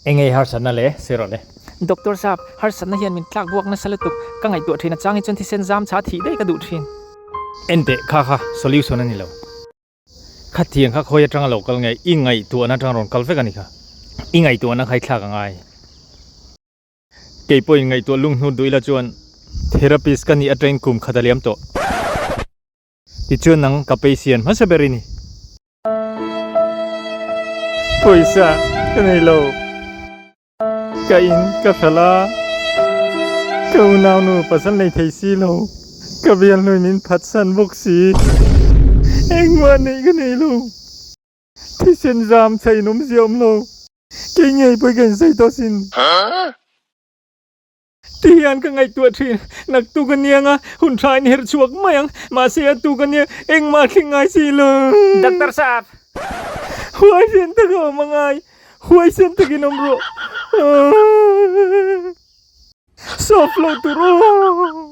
Eng nge harsatna le sir aw le. Doctor sap, harsatna hian min tlak buak nasa lutuk, ka ngaihtuah thin a chang hi chuan thisen zam chha thih daih ka duh thin. Enteh kha kha solution a ni lo. Khatiang kha khawi atanga lo kal nge i ngaihtuahna atanga rawn kal vek a ni kha. I ngaihtuahna kha i thlak a ngai. Kei pawhin ngaihtuah lung hnur duh ila chuan therapist ka nih atangin kum khat a liam tawh. Tichuan nang ka patient hmasa ber i ni. Pawisa ka nei lo. Ka in ka hralh a, ka unaunu pasal nei thei si lo, ka bialnui min phatsan bawk si. Engmah neih ka nei lo. Thisen zam chha in awmzia awm lo. Kei ngei pawh i ka insawi tawh sin. Ti hian ka ngaihtuah thin, naktuk a niang a, hun tha in herh chhuak mai ang, mahse a tuk a nia, engmah thleng ngai si lo. Doctor Sap! Huaisen tak a awm angai, huaisen takin awm rawh. Soft loh tur aw.